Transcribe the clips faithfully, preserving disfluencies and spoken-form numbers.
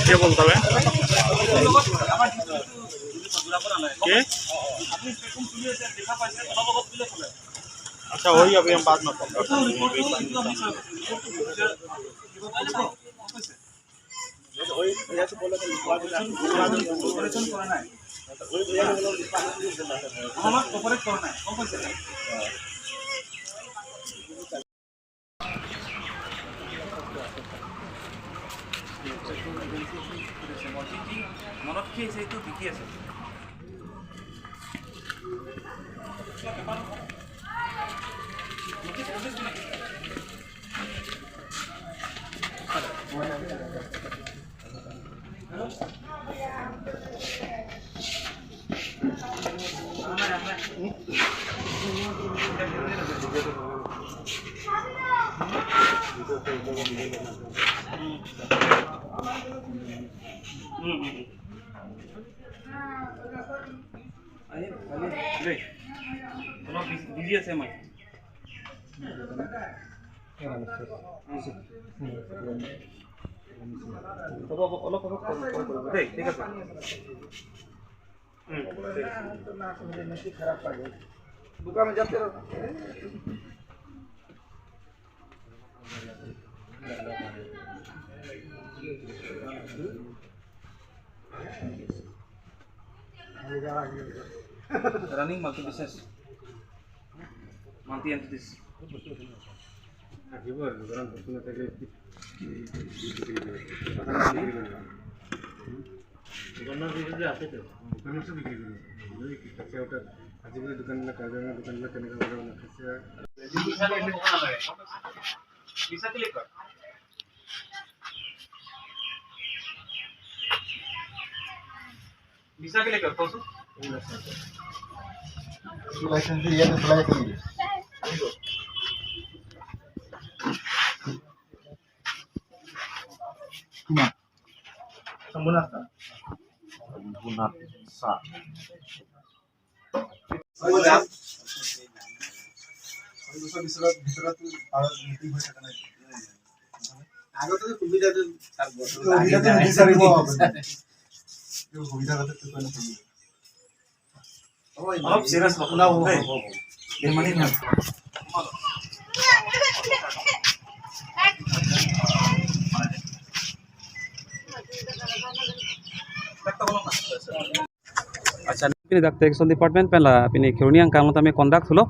क्या बोलता है? क्या? अच्छा, वही अभी हम बात में कर মনত কি আছে, এইটো বিকি আছে। অলপ বিজি আছে মই। হ'ব, হ'ব, অলপ, অলপ কম, কম কৰিব দেই, ঠিক আছে। উম, ঠিক আছে। দোকানে যাতে Running multi business, multi entities. থাকিব আৰু দোকানত বস্তু নাথাকিলে কি? দোকানত বিক্ৰী আছে তো। দোকানত বিক্ৰী কৰিব। আজিকালি দোকানবিলাক, কাজিৰঙা দোকানবিলাক কেনেকুৱা লাগে মানে খাচীয়া। Visa के लिए करता हूँ। License দিয়ে apply কৰি। কিমান? সম্পূৰ্ণ আছে। সম্পূৰ্ণ আছে। আগতে সুবিধাটো বিচাৰিব আপুনি। সুবিধা কথা। অলপ চিৰিয়াছ হ'ব। হ'ব, হ'ব, হ'ব। Accha, pini dak taxation department pen la pini Kheroni angkang along tame conduct thulo.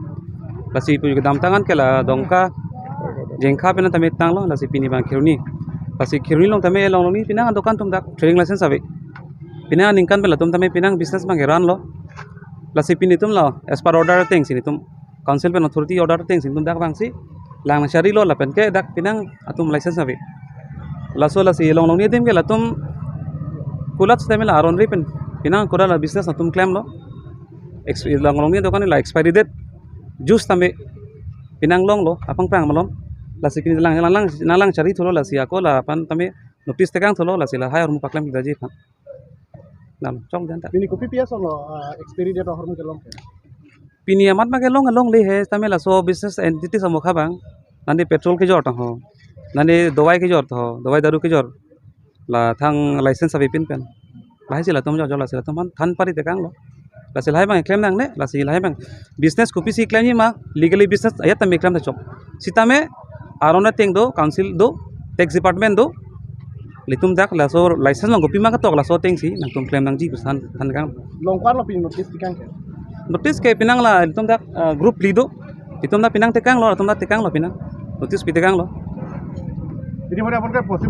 Lasi pu kedamtang an ke la Dongka Jengkha pen tame tanglo, lasi pini bang Kheroni. Lasi Kheroni along tame along along ni pini adokan atum dak trading license ave. Pini aningkan pen latum tame pini business bang keran lo. Lasi pini atum lo as per order ateng si netum council pen authority order ateng si netum dak bang si lang nangcharilo lapen ke dak pini atum license ave. Laso lasi along along ni adim ke latum kulat sitame la aron ri pen pini kulat la business atum klemlo. Ex-, along along ni adokan la expiry date juice tame pini longlo aphrang phrang malom. Lasi pini lang lang lang lang chari thulo, lasi ako lapen tame notice tekang thulo, lasi lahai ahormu paklem daji aphan. Nang chok jan ta. Pini kopi pi asonlo, ah, expiry date ahormu kelong ke? Pini amat ma kelong, kelongle he, tame laso business entity samokha bang. Nani petrol kejor ta ho. Nani dawai kejor ta ho, dawai daru kejor. La thang license ave pin pen. Lahai si latum jo jo lasi latum aphan than pari tekanglo. Lasi lahai bang keklem nangne, lasi lahai bang business kopisi klemji ma, legally business ajat tame klem ta chok. Sitame aron ateng do, council do, tax department do, litum dak laso license along kopima ketok laso ateng si nangtum klem nangji pu than than kang. Longkar lo pini notice tekang ke? Notice ke pini la litum dak, ah, group li do, litum dak pini tekanglo, litum dak tekanglo pini. Notice pi tekanglo. Jadi mana pun kan possible.